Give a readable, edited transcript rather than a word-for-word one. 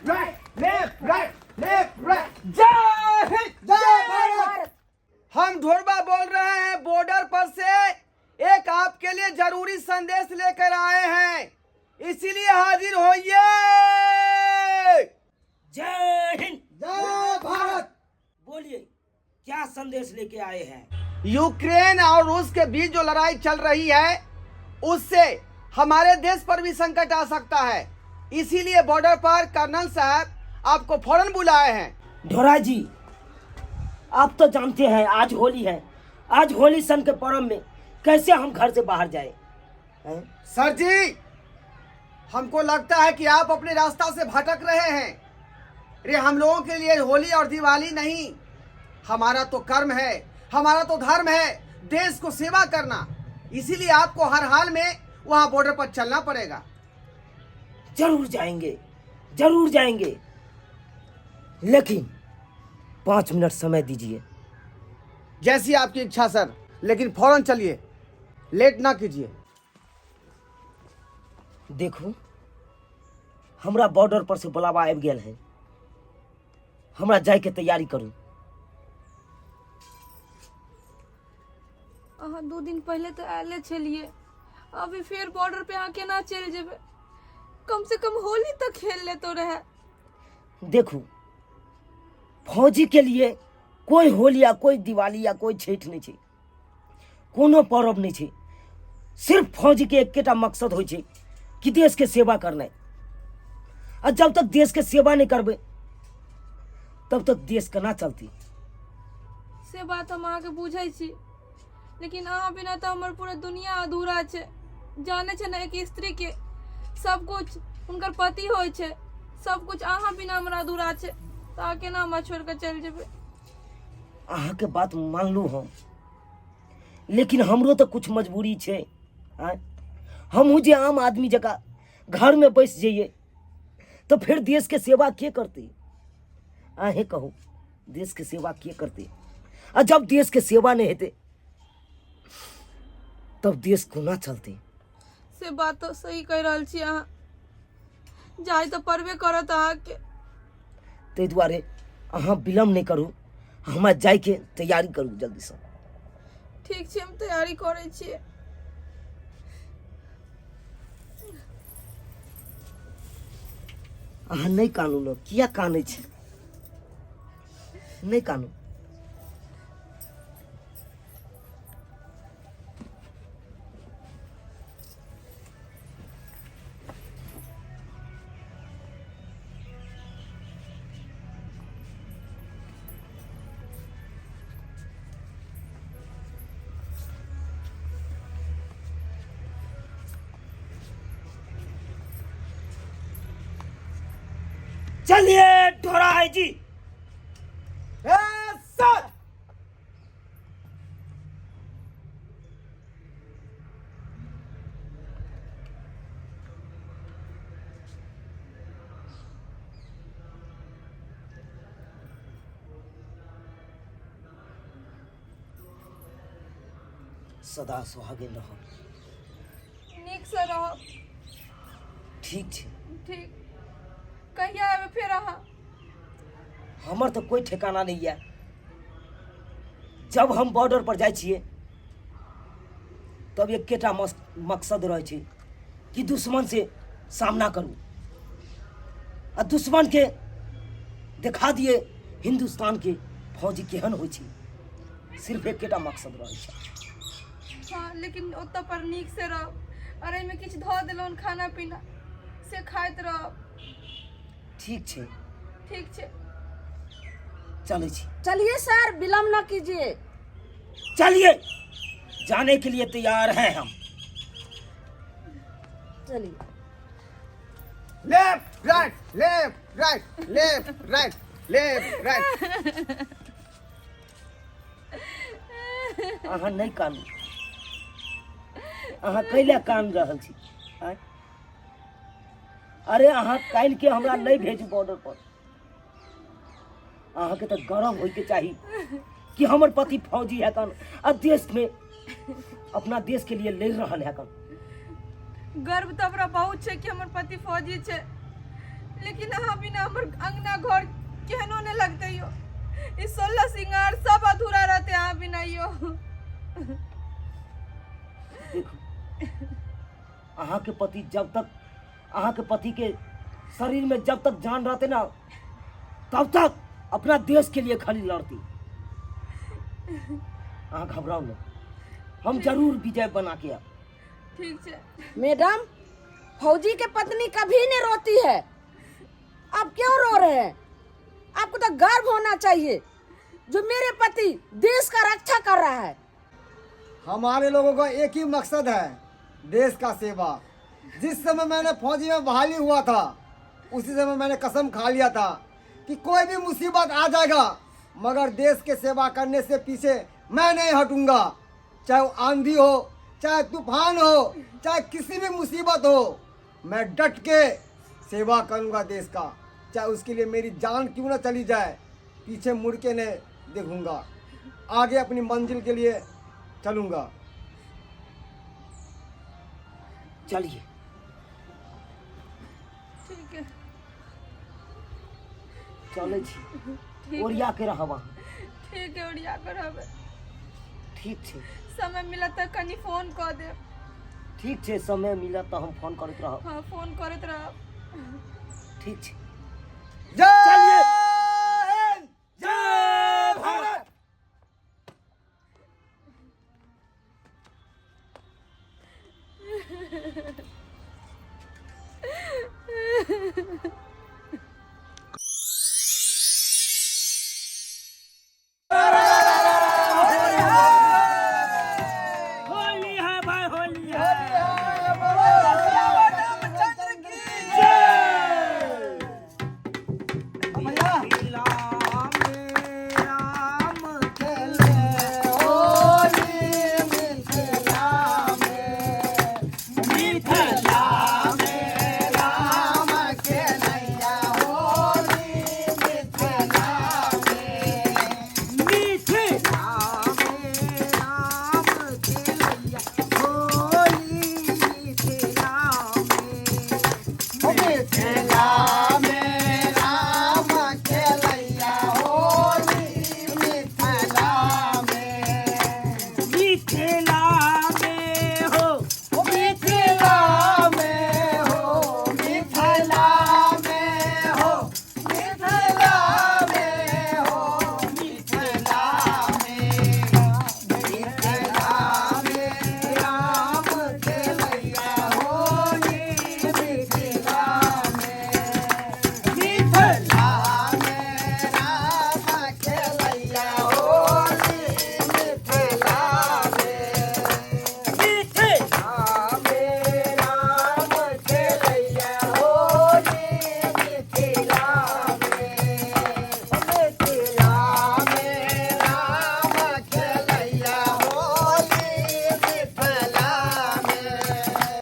Right left right left right. जय हिंद, जय भारत। हम ढोरबा बोल रहे हैं बॉर्डर पर से एक आपके लिए जरूरी संदेश लेकर आए हैं, इसीलिए हाजिर होइए। जय हिंद, जय भारत। बोलिए, क्या संदेश लेके आए हैं? यूक्रेन और रूस के बीच जो लड़ाई चल रही है उससे हमारे देश पर भी संकट आ सकता है, इसीलिए बॉर्डर पर कर्नल साहब आपको फौरन बुलाए हैं। ढोरा जी, आप तो जानते हैं आज होली है। आज होली सन के पर्व में कैसे हम घर से बाहर जाए? हैं? सर जी, हमको लगता है कि आप अपने रास्ता से भटक रहे हैं। अरे हम लोगों के लिए होली और दिवाली नहीं, हमारा तो कर्म है, हमारा तो धर्म है देश को सेवा करना। इसीलिए आपको हर हाल में वहां बॉर्डर पर चलना पड़ेगा। जरूर जाएंगे, जरूर जाएंगे, लेकिन 5 मिनट समय दीजिए। जैसी आपकी इच्छा सर, लेकिन फौरन चलिए, लेट ना कीजिए। देखू, हमरा बॉर्डर पर से बुलावा आबि गेल है, हमरा जायके तैयारी करू। अहाँ 2 दिन पहले तऽ आयले छलियै, अभी फेर बॉर्डर पे अहाँ केना चलि जेबै? कम से कम होली तऽ खेल लेतो रहे। देखू, फौजी के लिए कोई होली या कोई दिवाली या कोई छठि नहीं छै, कोनो पर्व नहीं छै। सिर्फ फौजी के एकेटा मकसद होइ छै कि देश के सेवा करनाइ, आ जब तक देश के सेवा नहीं करबै तब तक देश केना चलती? से बात हम अहाँके बुझै छी, लेकिन अहाँ बिना तऽ हमर पूरा दुनिया अधूरा छै। जानै छै ने, एक स्त्री के सब कुछ हुनकर पति होइ छै। सब कुछ अहाँ बिना हमरा अधूरा छै, तऽ अहाँ केना हमरा छोड़ि कऽ चलि जेबै? अहाँके बात मानलू हम, लेकिन हमरो तऽ कुछ मजबूरी छै। आँय, हमहूँ जे आम आदमी जकाँ घरमे बैस जइए तऽ फेर देशके सेवा के करतै? अहें कहू, देशके सेवा के करतै? आ जब देशके सेवा नहि हेतै तब देश कोना चलतै? से बात तऽ सही कहि रहल छी अहाँ, जाय तऽ पड़बे करत अहाँके। ताहि दुआरे अहाँ विलम्ब नहि करू, हमरा जायके तैयारी करू जल्दीसँ। ठीक छै, हम तैयारी करै छियै। अहाँ नहि कानू ने, किया कानै छी? नहि कानू। चलिए ढोरा है जी। ए, सर! सदा सुहागिन रहो, नीक से रहो। ठीक छै। ठीक, कहिया एबै फेर अहाँ? हमर तऽ कोई ठिकाना नहीं है। जब हम बॉर्डर पर जाइ छियै तब एकेटा मकसद रहै छै कि दुश्मन से सामना करू आ दुश्मन के देखा दिए हिंदुस्तान के फौजी केहन होइ छै। सिर्फ एकेटा मकसद रहै छै। हाँ, लेकिन ओतऽ पर नीक से रहब, और एहिमे किछु धऽ देलहुँ खाना पीना, से खाइत रहब। ठीक छै। ठीक छै, चलै छी। चलिए सर, विलम्ब न कीजिए। चलिए, जाने के लिए तैयार हैं हम। चलिए। Left right left right left right left right. अहाँ नहि कानू, अहाँ कैले कान रहल छी? आँय? अरे अहाँ कान के हमरा नहि भेजू बॉर्डर पर। अहाँके तऽ गर्व होइके चाही कि हमर पति फौजी है कन आ देश में अपना देश के लिए लड़ रहल है कन। गर्व तऽ हमरा बहुत छै कि हमर पति फौजी छै, लेकिन अहाँ बिना हमर अंगना घर केहनो नहि लगतै यौ। ई 16 सिंगार सब अधूरा रहतै अहाँ बिना यौ। देखू, अहाँके पति जब तक, अहाँके पति के शरीर में जब तक जान रहते ना, तब तक अपना देश के लिए खाली लड़ती। अहाँ घबराउ ना, हम जरूर विजय बना के आब। ठीक छै। मैडम, फौजी के पत्नी कभी नहीं रोती है, आप क्यों रो रहे हैं? आपको तो गर्व होना चाहिए जो मेरे पति देश का रक्षा कर रहा है। हमारे लोगों का एक ही मकसद है, देश का सेवा। जिस समय मैंने फौजी में बहाली हुआ था, उसी समय मैंने कसम खा लिया था कि कोई भी मुसीबत आ जाएगा मगर देश के सेवा करने से पीछे मैं नहीं हटूंगा। चाहे वो आंधी हो, चाहे तूफान हो, चाहे किसी भी मुसीबत हो, मैं डट के सेवा करूंगा देश का, चाहे उसके लिए मेरी जान क्यों ना चली जाए, पीछे मुड़ के नहीं देखूंगा, आगे अपनी मंजिल के लिए चलूंगा। चलिए। ठीक है। चलै छी। ठीक। ओरिया के रहब अहाँ। ठीक है, ओरिया के रहबै। ठीक छै। समय मिलत तऽ कनि फोन कऽ देब। ठीक छै, समय मिलत तऽ हम फोन करैत रहब। हँ, फोन करैत रहब। ठीक छै। जय चलिए। हिंद, जय भारत। होली है भाई, होली है। राम खेले होली मिथिला में, मिथिला।